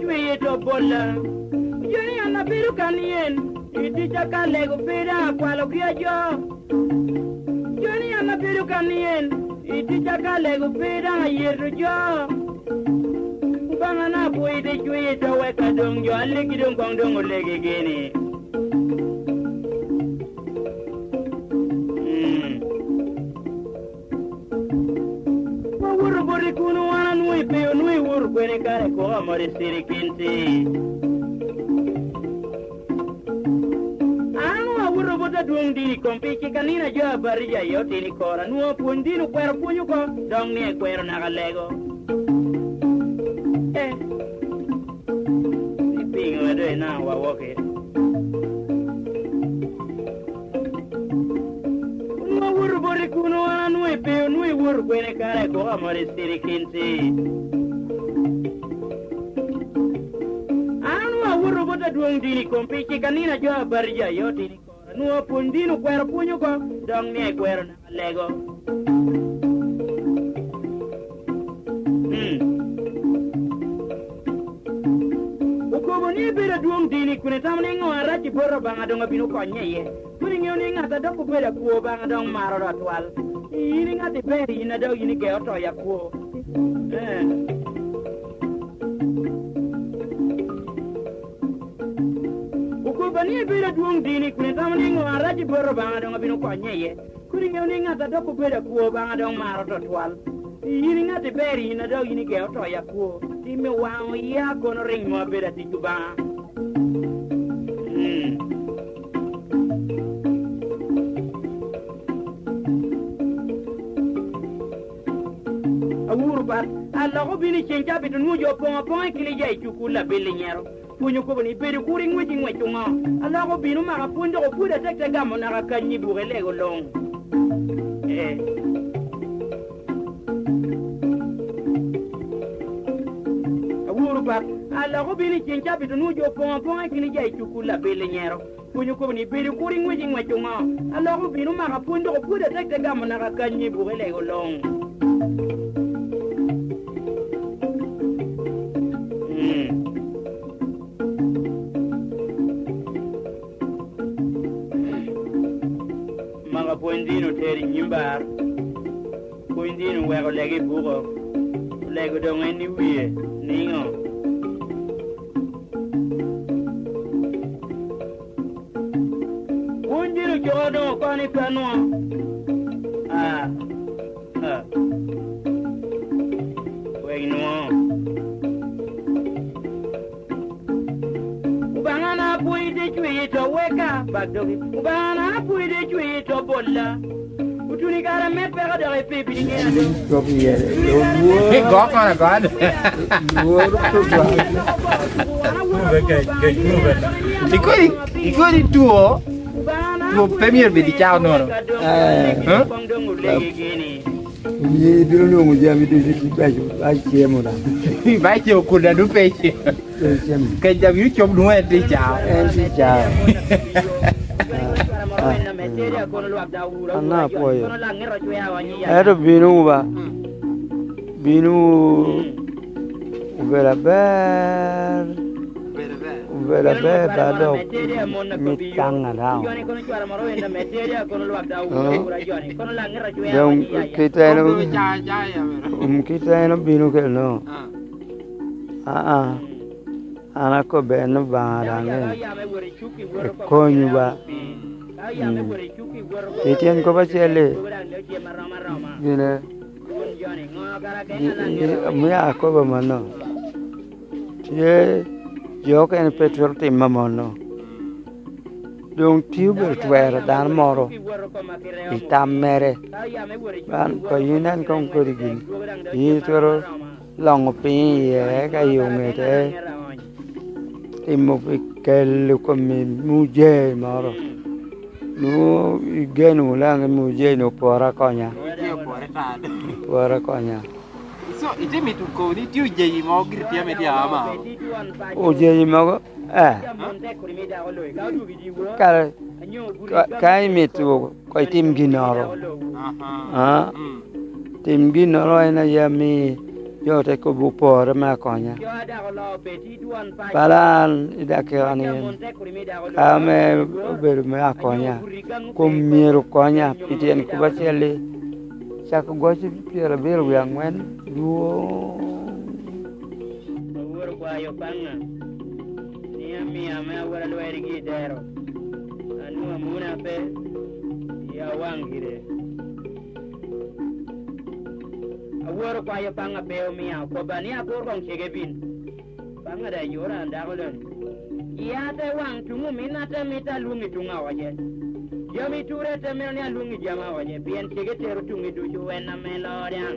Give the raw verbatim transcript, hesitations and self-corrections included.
Cweye to bolla. Jo ni an abedo kan yen, i ticca ka lego pe daŋ akwalogi ajo. Jo ni an abedo kan yen, i ticca ka lego pe daŋ ayeto jo. Obaŋa na apwoyo te cweye to wek adoŋ jo alegi doŋ koŋ doŋ olegi gini. Mm. Wawoto boti kuno, wan anwoŋo i pe, onwoŋo iwoto kwene kare koko amot i sirikinti. An onwoŋo awoto bot adwoŋ dini i kom pi cik a nino a jo abatija aye otino i kora, nwoŋo apwony dini okwero pwony oko, dok ni ekwero naka lego. Eh. Ipiŋo a doŋ inaka wawoki? Onwoŋo awoto boti kuno, an anwoŋo i pe, onwoŋo iwoto kwene kare koko amot i sirikinti. An onwoŋo awoto bot adwoŋ dini i kom pi cik a nino a jo abatija aye otino i kora, nwoŋo apwony dini okwero pwony oko, dok ni ekwero naka lego. Mm. Okobo ni ebedo adwoŋ dini kun itamo ni ŋo arac i bot Obaŋa doŋ abino konye iye. Kun iŋeo ni ŋat a dok obedo akwo Obaŋa doŋ maro do atwal. In i ŋat aber, in a dok in igeo to i akwo. Eh. Okobo ni ebedo adwoŋ dini kun itamo ni ŋo arac i bot Obaŋa doŋ abino konye iye. Kodi ŋeo ni ŋat a dok obedo akwo Obaŋa doŋ maro to twal. In i ŋat aber, in a dok in igeo to i akwo. Timme waŋo iya kono riŋ mo abedo atic Obaŋa. Mm. Awuro bat, aloko bino i ceng cabit onwoŋo jo opoŋ apoŋa i kilica i cukul abil i nyero. Pwony okobo ni, "Bedo kur i ŋwec i ŋwec oŋo? Aloko obino maka pwony dok opwodo atek te gamo naka kanyi buke lego luŋ." Eh. Awuro pat, aloko obino i ceng cabit onwoŋo jo opoŋ apoŋa i kilica i cukul abil i nyero. Pwony okobo ni, "Bedo kur i ŋwec i ŋwec oŋo? Aloko obino maka pwony dok opwodo atek te gamo naka kanyi buke lego luŋ." Mm. Maka pwony dino tero i nyim bar. Pwony dino weko lege i buko. Olego doŋ en i wie, niŋo? Pwony dino coko doŋ oko ni pe anwoŋo. Ah. Ah. Wek nwoŋo. Obaŋa na apwoyi te cweye to weka, bak dogi. Obaŋa na apwoyi te cweye to bolla. Otuni kara me peko dok ipe bino ŋeya doŋ. Kop iye. Lworo. Go man ago. Lworo program. Ikodi, ikodi two, two pe myero bed i cawa nono. Eh. Huh? Ni ibino nwoŋo jami ducu ki beco, ba icemo da. Ba icemo kuda du pe icemo. Pe icemo. Kec da bino cop nwoŋo en tye i cawa. En tye i cawa. Ah, ah, mm. An apwoyo. Ento bino wu ba. Bino wu obedo aber. Obedo aber ba dok mit taŋ a daŋ. Doŋ kit en, um, kit en obino kede no. Aa, an akobbe en Obaŋa daŋ ni ekonywu ba. Mm. I tyen kop acel-li, gine, gi-, gi-, omio akobo amanno. Tye jo okene pe twero timo amanno. Doŋ tye obedo twero dano moro i tam mere. Man, koŋ inen koŋ kodi gini. In itwero loŋo piny iye, eka i oŋete timo pi kelo kom i mujee moro. Nwoŋo igeno wunu daŋ i mujee ni opwora konya. Mujee opwore ta. Opwora konya. So, ite mito kobo ni tye ojeyi mogo giri tye ame tye ama? Ojeyi mogo, eh. Huh? Kare, ka, ka imito ko itim ginnoro. Aha. Ah. Mm. Tim ginnoro en aye ami Jo te kobo opore me akonya. Bala an i dakika ni en, ka ame obedo me akonya, kom myero okonya, pi tyen kop acel-li, cako goc pyerabiro wie aŋwen dwoŋ. Aworo kwayo Paŋa, ni amia ame aworo alwerigi i dero, anwoŋo amuna pe, i awaŋ gire. Aworo kwayo Paŋa pe omia, okobba ni akur koŋ cege bin. Paŋa daŋ yora an dako loni. Iya te waŋ tuŋ ominna te mito alwoŋ i tuŋ aoce. Jami ture te mito ni alwoŋ i jami aoce, pien cege tero tuŋi ducu en ame loo daŋ.